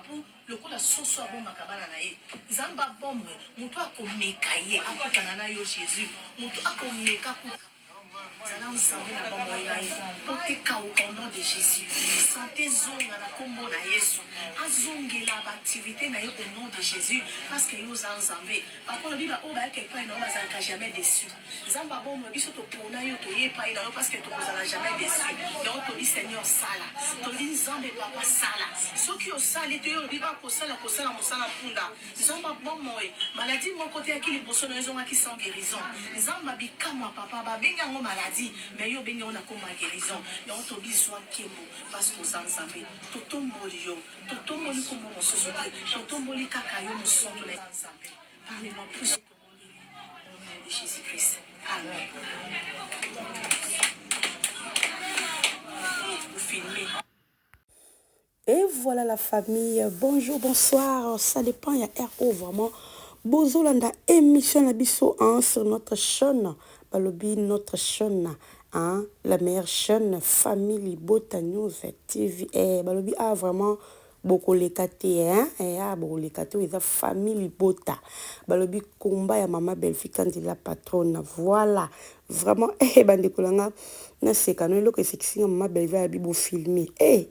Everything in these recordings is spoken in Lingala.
mapapu lokola soso abombaka bana na ye. Nzambe abombe moto akomeka ye akutana na yo Jesus, moto akomeka kuta zala nzambe na bomoi na ye po te kauka au nom de Jesus. Sante zonga na kombo na Yesu, azongela ba activite na ye au nom de Jesus parce que yo oza nzambe. Papa olobi ba oyo bayaka epai na yo bazalaka jamais deçu. Nzambe ya bomoi biso topona yo toye epai na yo parce que tokozala jamais deçu. Yango tolobi Seigneur sala, tolobi Nzambe papa sala. Soki osali te yo olobi ba kosala kosala mosala mpunda. Nzambe ya bomoi maladie moko te eyaki liboso na yo ezongaki sans guerison. Nzambe ya bikamwa papa babengi yango maladie mais yo obengi yango na kombo ya guerison. Yango tolobi zua nkembo parce que oza Nzambe. Totomboli yo, totomboli kombo mosusu te, totomboli kaka yo mosantu na Nzambe. Par le nom puissant au nom de Jésus-Christ. Amen. Vous filmez. Et voilà la famille, bonjour, bonsoir, ça dépend, il y a RO vraiment. Bozolanda émission na biso hein, sur notre chaîne, balobi notre chaîne, hein, la meilleure chaîne Family Bota News TV. Eh, balobi ah vraiment bokoleka te hein, eh, ah bokoleka te eza famille Bota. Balobi combat ya mama Bellevue Kandi la patronne. Voilà, vraiment eh bandeko nanga naseka no eloko esekisi nga mama Bellevue ayabi bo filmer. Eh.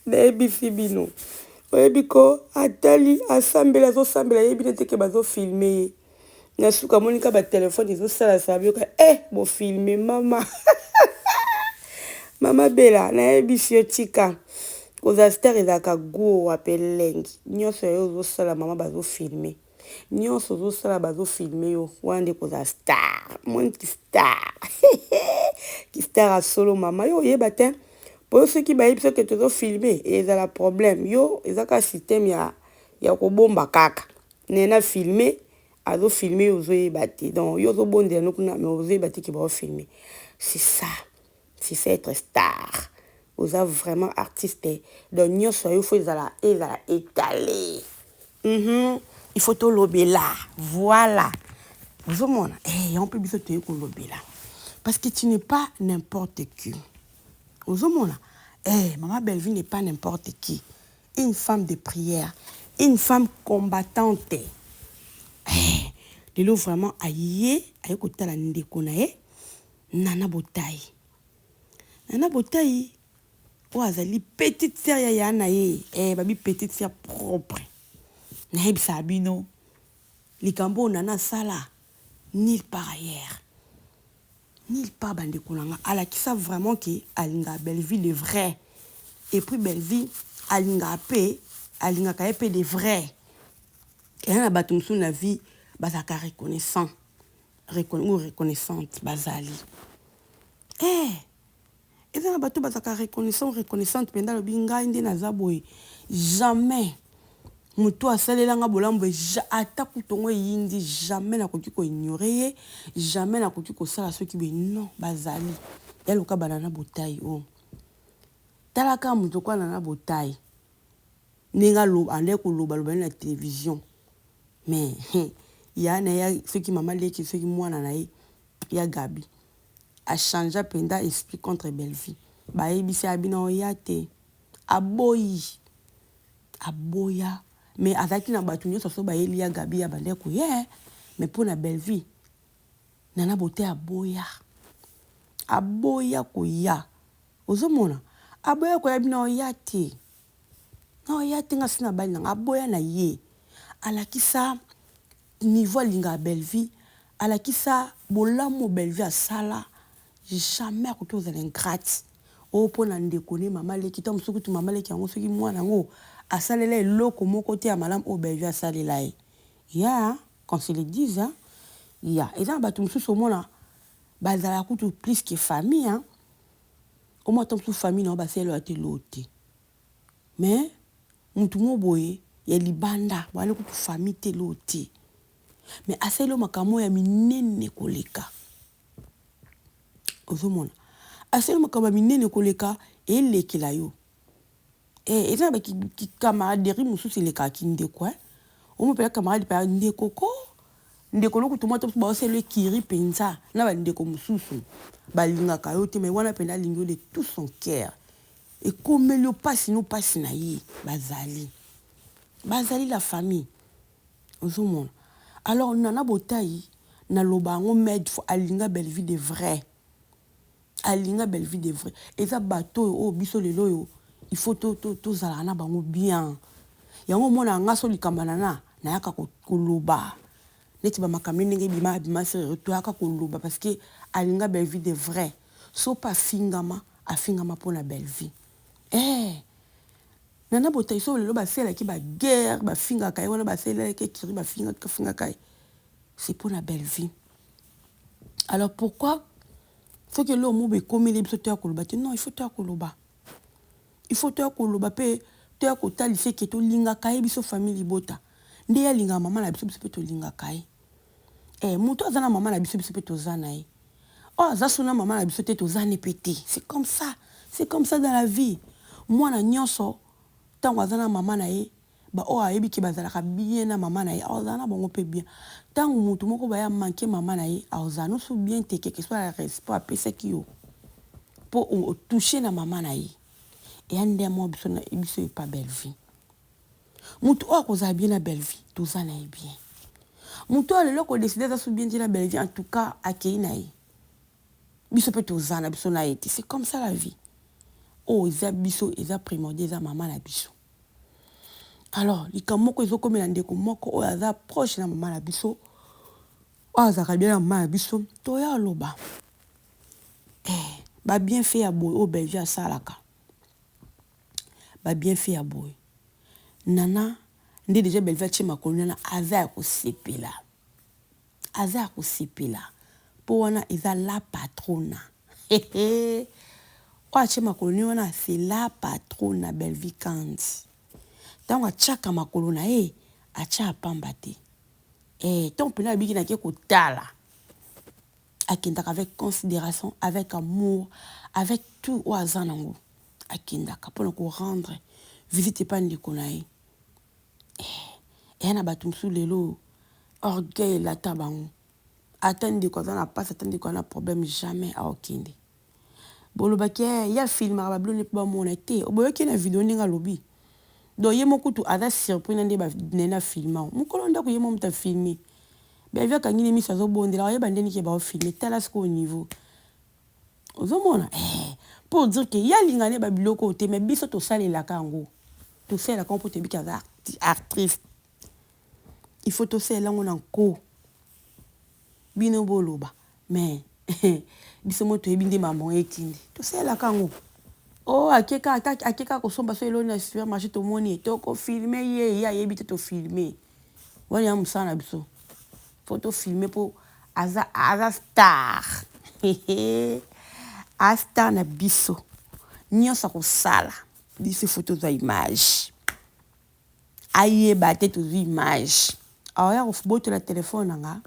Nayebisi bino oyebi ko atali asambeli azosambela ayebi nete ke bazofilme ye na suka amoni ka batelefone ezosalasala biyoka e eh, bofilme mama mama bela nayebisi yo tika kozala star ezalaka guo wape elengi nyonso ya yo ozosala mama bazofilme Nionso ozo sala bazo filme yo wana nde kozala star moni ki star ki star ya solo mama yo oyeba te po yo soki bayebi soki tozo filme ezala problème yo eza kaka système ya ya kobomba kaka nena filme azo filme yo ozoyeba te donc yo ozobondela no kuna mais ozoyeba te ke bao filme c'est ça. C'est ça être star. Oza vraiment artiste. Donc nyoso yo faut ezala ezala étalé. Mhm. Il faut tolobela. Voilà. Ozomona eh yango mpe biso toye kolobela. Parce que tu n'es pas n'importe qui. Ozomona eh maman Bellevue n'est pas n'importe qui. Une femme de prière, une femme combattante. Eh lelo vraiment aye aye kotala ndeko na ye Nana Botayi. Nana Botayi oyo azali petite sœur ya ya na ye eh, babi petite sœur propre. Nayebisaka bino likambo oyo Nana asala nulle part ailleurs. Nulle part bandeko na nga alakisa vraiment ke alingaka Bellevue de vrai. Et puis Bellevue alingaka pe alingaka ye pe de vrai. Eza na bato mosusu na vie bazalaka reconnaissant. Ou reconnaissante bazali eh eza na bato bazalaka reconnaissant ou reconnaissante mpenza alobi ngai nde naza boye jamais moto asalela nga bolamu boye ata kutu yango eyindi jamais nakoki koignore ye jamais nakoki kosala soki boye non bazali ya loka banana botai o oh. Tala kaka moto lokola nana botai ndenge andaki kolobaloba na television mais ya na ye soki mama leki soki mwana na ye ya Gaby a changea mpenza esprit contre Bellevue bayebisi ya bino oya te aboyi aboya mais azalaki na bato nyonso so bayeli ya Gaby ya bandaki koya mais mpo na Bellevue Nana Bote aboya aboya koya ozomona aboya koya bino oya te Naoya te nga si na bali nanga aboya na ye alakisa niveau alingaka Bellevue alakisa bolamu Bellevue asala jamais akoki kozala ingrate oyo mpo na ndeko ne mama leki ntango mosusu kutu mama leki yango soki mwana yango asalela eloko moko te ya malamu oyo Bellevue asalela ye ya qu'on se le dise hein ya eza na bato mosusu omona bazala kutu plus que famille hein omona ntango mosusu famille na yo basalela yo ata eloko te Mais mutu moko boye ya libanda wana kutu famille te eloko te mais asali yo makambo ya minene koleka ozomona asali makambo ya minene koleka elekela yo eh, eza na bacamaraderie mosusu elekaka kindeko eh. Omopela camarade pa ndeko ko ndeko lokutu mwa to baosala ekiri mpenza na bandeko mosusu balingaka yo te mais wana mpenza alingi yo de tout son cœur. Ekomeli yo pasi no pasi na ye bazali bazali la famille ozomona alors nana botayi naloba yango maid fois alinga bellevue de vrai alinga bellevue de vrai eza bato oyo oyo biso lelo oyo il faut tozalaka na bango bien yango omona nga so likambo nana nayaka koloba neti bamakambo ndenge ebima abima sere toyaka koloba parce que alinga bellevue de vrai so mpe afingama afingama mpona bellevue eh nana botayi so lelo basalelaki baguerre bafingaka ye wana basalelaki ekiri bafingaka ye c'est mpona bellevue alors pourquoi soki eloko moko ekomeli biso toya koloba te non il faut toya koloba il faut toya koloba mpe toya kotalisa eke tolingaka ye biso famille libota nde ye alingaka mama na biso biso mpe tolingaka ye eh, moto aza na mama na biso biso mpe toza na ye oyo aza so na mama na biso te toza ne mpe te c'est comme ça c'est comme ça dans la vie mwana nyonso ntango aza na mama na ye baoyo ayebi ke bazalaka bien na mama na ye azala na bango mpe bien ntango motu moko baya manke mama na ye azala nyonso bien te quelque soit ya respect apesaki yo mpo otouche na mama na ye eya nde mwa biso biso epa bellevue motu oyo akozala bien na bellevue toza na ye bien motu oyo lelo akodécider aza so bien te na bellevue en tout cas akei na ye biso mpe toza na biso na ye te c'est comme ça la vie oyo eza biso eza primordial eza mama na biso alors likambo moko ezokomela ndeko moko oyo aza proche na mama na biso oyo azalaka bien na mama na biso toya aloba eh, babienfait ya boye oyo bellevue asalaka babienfait ya boye nana nde déjà bellevue atie makolo nana aza ya kosepela aza ya kosepela mpo wana eza la patrona oyo atie makolo ni wana c'est la patrona bellevue kandi ntango atiaka makolo na ye atia apamba te ntango mpena abiki nake kotala akendaka avec considération avec amour avec tout oyo aza nango akendaka mpona korendre visite epa ndeko na ye eya na bato mosusu lelo orgueil elata bango ata ndeko aza na mpasi ata ndeko aza na problème jamais aokende bolobaki ye afilmaka babiloko mpo bamona te boyoki na video ndenge alobi donc ye moko kutu aza surpris na nde nene afilma mokolo ndako ye mo moto afilme Bellevue akangi ne miso azobondela oyeba ndeni ke baofilme tala sikoyo niveau ozomona eh, pour dire ke ye alinga ne babiloko oyo te mais biso tosalelaka yango tosalelaka yango mpo toyebi ke aza actrice il faut tosalela yango na nko bino boloba mais biso mo toyebi nde mambo ekindi tosalelaka yango o oh, akeka akeka kosomba so eloni na supermarché tomoni ye tokofilme ye ye ayebi te tofilme wana ya mosala na biso fo tofilme mpo aza aza star a star na biso nyonso akosala biso fo tozwa image ayeba te tozwi image aoya kobotola telefone na nga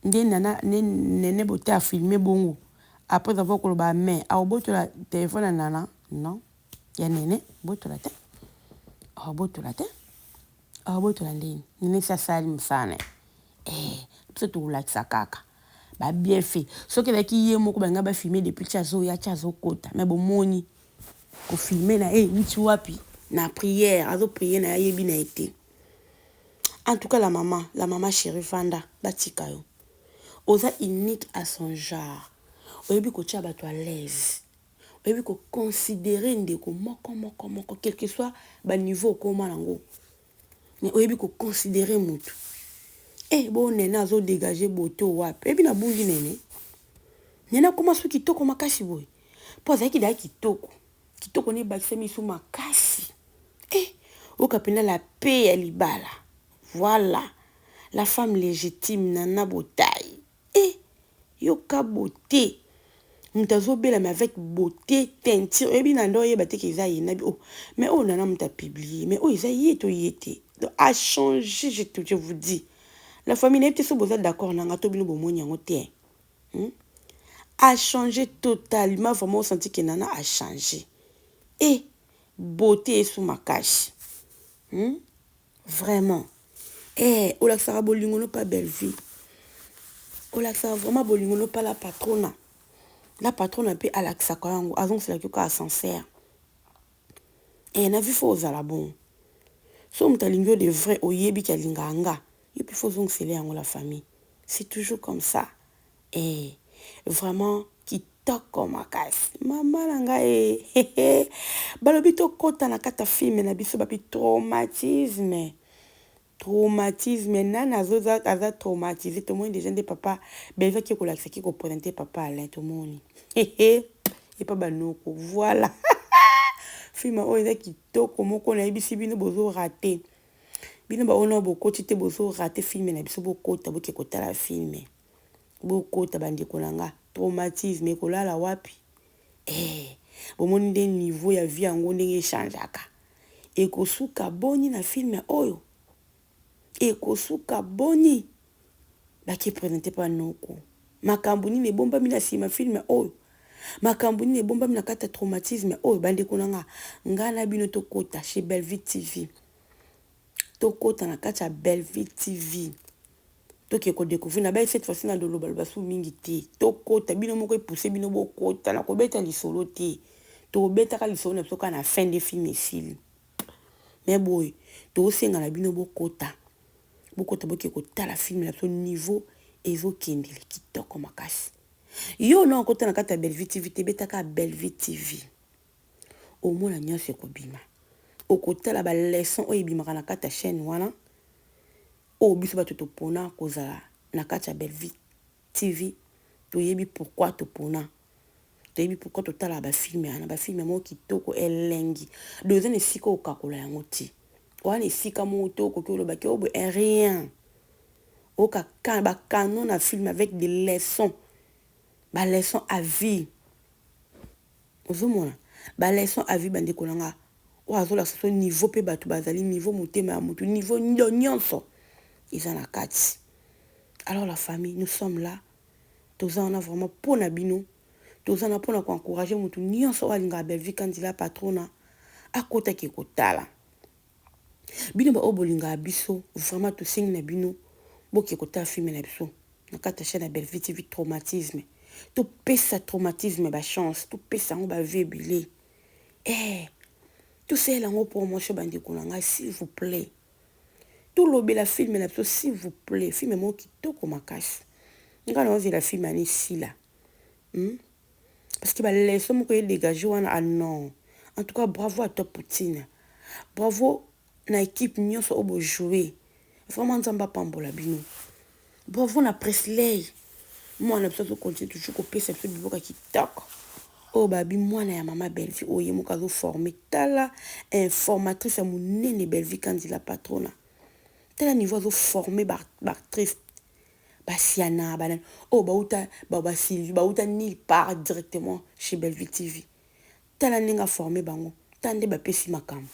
nde nana nene bote afilme bongo après avoir koloba mais akobotola telefone ya nana non ya nene botola te akobotola te akobotola ndeni nene si asali mosala na ye biso tokolakisa kaka babienfait soki ezalaki ye moko balinga bafilme depuis ti azoya ti azokota mais bomoni kofilme na ye euti wapi na prière azoprie na ye ayebi na ye te en tout cas la maman la maman chérie vanda batika yo oza unique à son genre oyebi kotia bato à l'aise oyebi koconsidérer ndeko moko moko moko quel que soit baniveau okóma nango mais oyebi koconsidérer motu e bo nene azodégage beauté wapi oyebi nabungi nene nene akóma so kitoko makasi boye mpo azalaki daya kitoko kitoko ne ebakisa miso makasi e oyoka mpenza la paix ya libala voilà la femme légitime nana botai e yoka beauté moto azobela mais avec beauté teinture oyebi na nde oyeba te ke eza ye nabi oh mais oyo nana moto apublie mais oyo eza ye to ye te donc a changé je, je vous dis la famille nayebi te so boza d'accord na nga to bino bomoni yango te A changé totalement vraiment osenti ke nana a changé e beauté esu makasi Vraiment eh olakisaka bolingo no pa belle vie olakisaka vraiment bolingo no pa la patrona. La patrona mpe alakisaka yango, azongiselaki yo kaka ascenseur. Eh, na vie faut ozala bon. So moto alingi yo de vrai, oyebi ke alingaka nga, yo mpe faut ozongisela yango. La famille, c'est toujours comme ça. Eh, vraiment kitoko makasi, mama na ngai. Balobi tokɔta na kati ya film na biso, bapi traumatisme. Traumatisme, nani aza traumatisé? Tomoni déjà nde papa Belvaki kolakisaki koprésenter papa Alain. Tomoni epa banoko. Voilà, film oyo eza kitoko moko. Nayebisi bino, bozorater. Bino baoyo bokoti te, bozorater film na biso. Bokota, boke kotala film. Bokota, bandeko na nga. Traumatisme ekolala wapi? Eh, bomoni nde niveau ya vie yango ndenge echangeaka. Ekosuka boni na film oyo? Ekosuka boni? Baki présenter mpa noko. Makambo nini ebombami na nsima film oyo? Makambo nini ebombami na kati ya traumatisme oyo? Bandeko na nga, ngai na bino tokota chez Bellevue TV. Tokota na kati ya Bellevue TV, toke kodécouvrir na bai. Cette fois-ci na lolobaloba su mingi te. Tokota, bino moko epuse bino bokota. Na kobeta lisolo te, tobetaka lisolo na biso kaka na fin de film esili. Mais boye tosenga na bino, bokota, bokota, boke kotala film na biso. Niveau ezokendele kitoko makasi. Yo na okota na kati ya Bellevue TV te, betaka Bellevue TV, omona nyonso ekobima. Okotala baleçon oyo ebimaka na kati ya chaîne wana. Oyo biso bato topona kozala na kati ya Bellevue TV, toyebi pourquoi topona, toyebi pourquoi totala bafilm wana. Bafilm moko kitoko, elengi. Do eza na esika okakola yango te. Wana esika moko te okoki olobaki oyo boye, rien. Oka bakano na film avec des leçons, baleçon à vie. Ozomona baleçon à vie, bandeko na nga. Oyo azolakisa so niveau mpe bato bazali, niveau motema ya motu, niveau nyonso eza na kati. Alors la famille, nous sommes là. Toza wana vraiment mpo na bino. Toza na mpona koencourager motu nyonso oyo alingaka Bellevue Kandila Patrona akotaki kotala. Bino baoyo bolingaka biso vraiment, tosengi na bino, boke kotala film na biso na kati ya chaîne ya Bellevue TV, Traumatisme. Topesa traumatisme bachance, topesa yango bavues ebele. Eh, tosalela yango promotion, bandeko na ngai, s'il vous plaît. Tolobela film na biso, s'il vous plaît. Film moko kitoko makasi. Ngai naozela film ani esila, Parce que baleçon moko edégage wana. Ah non, en tout cas bravo à toi Poutine, bravo na équipe nyonso oyo bojoue. Vraiment, Nzambe apambola bino. Bravo na Presley, mwana biso azocontinue toujours kopesa biso biloko kitoko. Oyo babi mwana ya mama Bellevue, oyo ye moko azoforme. Tala informatrice ya monene Bellevue Kandila Patrona, tala niveau azoforme baactrice, basiana banani oyo bauta, baSylvie, bauta nulle part, directement chez Bellevue TV. Tala ndenge aforme bango, tala nde bapesi makambo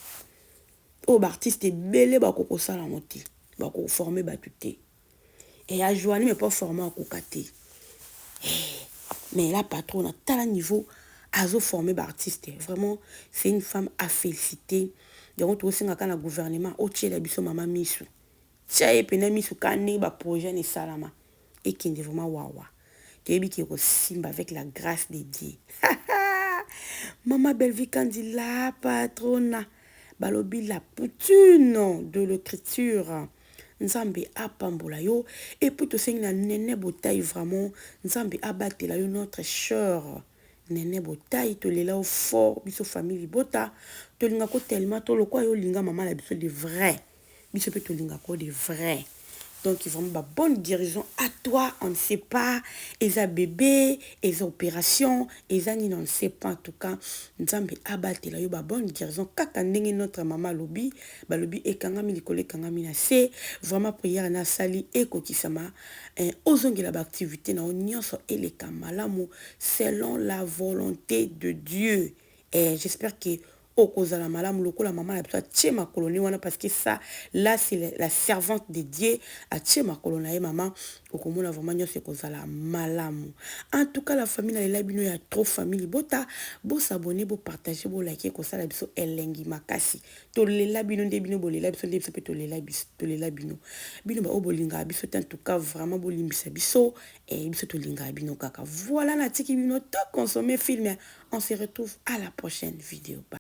oyo baartiste ebele bakoki kosala yango te, bakoforme bato te. E ajoani me mpo forme akoka te. Mais la patronne, tala niveau azoforme baartiste. Vraiment, c'est une femme à féliciter. Yango tokosengaka na gouvernement otiela biso mama misu, tia ye mpena misu ka ndenge baprojet na esalama ekende vraiment wawa. Toyebi ke kosimba avec la grâce de Dieu. Mama Bellevue Kandi la Patrona, balobi la Poutine de l'écriture, Nzambe apambola yo. Et puis tosengi na Nene Botai, vraiment Nzambe abatela yo, notre cher Nene Botai. Tolela yo fort. Biso famille libota tolingako tellement. Tolokwa yo olinga mama na biso de vrai, biso mpe tolingako de vrai. Donc vraiment, ba bonne guérison à toi. On ne sait pas eza bébé, eza opération, eza nini, on ne sait pas. En tout cas, Nzambe abatela yo, ba bonne guérison kaka ndenge notre mama alobi. Balobi ekangami likolo, ekangami na se. Vraiment, prière nasali ekokisama. Eh, ozongela baactivité na yo nyonso, eleka malamu selon la volonté de Dieu. Eh, j'espère que Okozala malamu lokola mama na biso atie makolo ne wana, parce que ça là, c'est la servante de Dieu. Atie makolo na ye, mama, okomona vraiment nyonso ekozala malamu. En tout cas, la famille, nalela bino ya trop. Famille libota, bos'abonner, bopartager, bolike, ekosala biso elengi makasi. Tolela bino nde bino bolela biso nde biso mpe tolela biso, tolela bino. Bino baoyo bolingaka biso te, en tout cas vraiment bolimbisa biso e biso tolingaka bino kaka. Voilà, natiki bino to consommer film. On se retrouve à la prochaine vidéo. Bye.